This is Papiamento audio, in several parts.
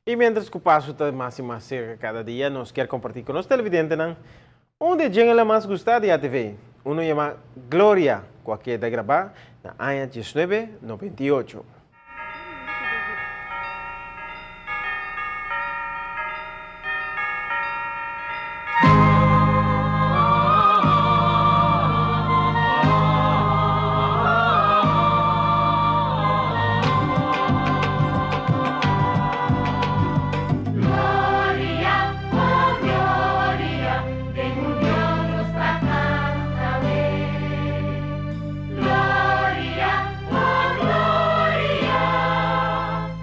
Y mientras cu Pascu ta mas y mas cerca cada dia, nos kier comparti cu nos televidentenan un di e jingle mas gusta di ATV, uno yama Gloria, cu a keda graba na aña 1998. Gloria, oh gloria, den union nos ta canta we. Gloria, oh gloria,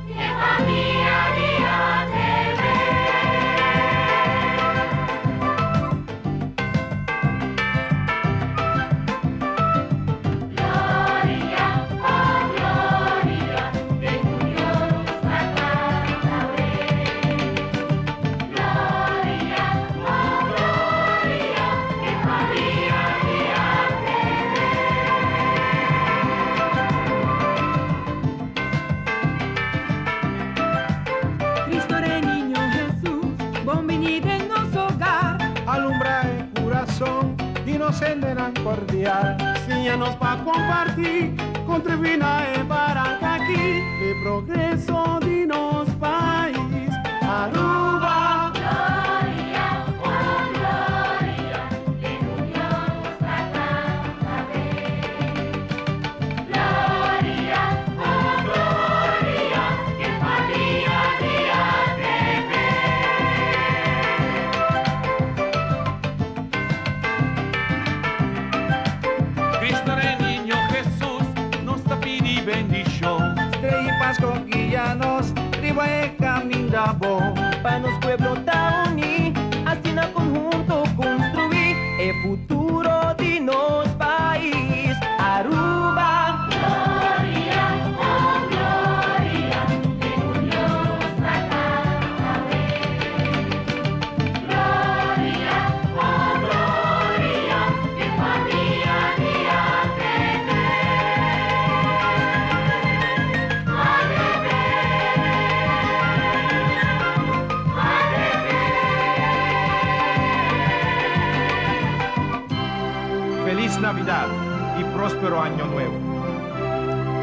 e famia di ATV. Gloria, oh gloria, den union nos ta canta we. Gloria, oh gloria, e famia di ATV. Cristo Rey Niño Jesús, bon bini den nos hogar. Alumbra e curason di nos hendenan cordial. Siña nos pa comparti, contribui na e baranca aki, p'e progreso di nos pais Aruba. Gloria, oh gloria, den union nos ta canta be. Gloria, oh gloria, e famia di ATV. Cristo Rey Niño Jesús, nos ta pidi bendicion. Estrella y Pasco guia nos riba e caminda bon. Pa nos pueblo ta uni, asina conhunto construi e futuro di nos pais Aruba. Gloria, oh gloria, den union nos ta canta we. Gloria, oh gloria, e famia di ATV. ATV, ATV. Feliz Navidad y próspero Año Nuevo.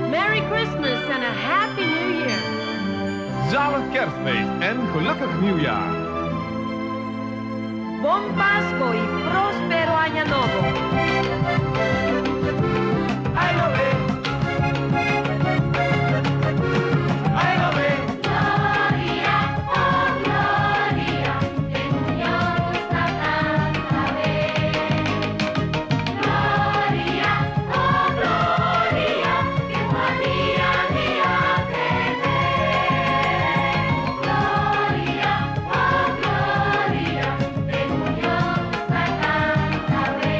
Merry Christmas and a Happy New Year. Zalig Kerstfeest en gelukkig nieuwjaar. Bon Pasco y Prospero Aña Nobo. I love it. I love it. Gloria, oh gloria, den union nos ta canta we. Gloria, oh gloria, e famia di ATV. Gloria, oh gloria, den union nos ta canta we.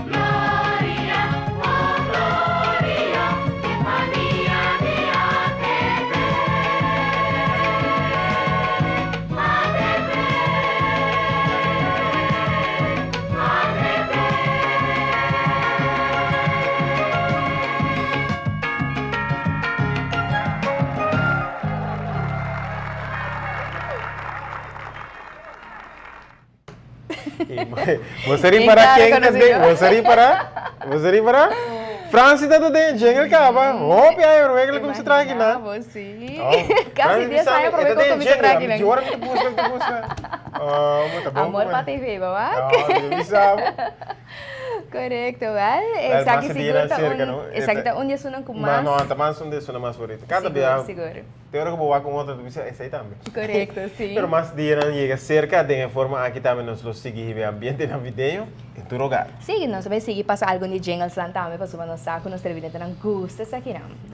Gloria, oh gloria, e famia di ATV. ATV, ATV. Bo sa ripara ken ta den, bo sa ripara, bo sa ripara? Franci ta den jingle caba, hopi aña prome cu el cuminsa traha aki nan. Imagina bo si. Casi dies aña prome cu el cuminsa traha aki nan. Ki ora mi ta busca, mi ta busca. Oh, bo ta bon Amor pa TV, baba. No, mi bisa bo. Correcto, wel, esaki sigur ta un, esaki ta un di esunnan cu mas. No, ta mas un di esunnan mas favorito. Cada bia. Sigur, sigur. Te ora ku bo wak un otro ta bisa esei tambe. Korekto, si. Pero mas dianan yega serka, den e forma aki tambe nos lo sigui hiba e ambiente navideño den tur hogar. Si, nos ta bay sigui pasa algun di jinglesnan tambe pasobra nos sa ku nos televidentenan gusta esakinan.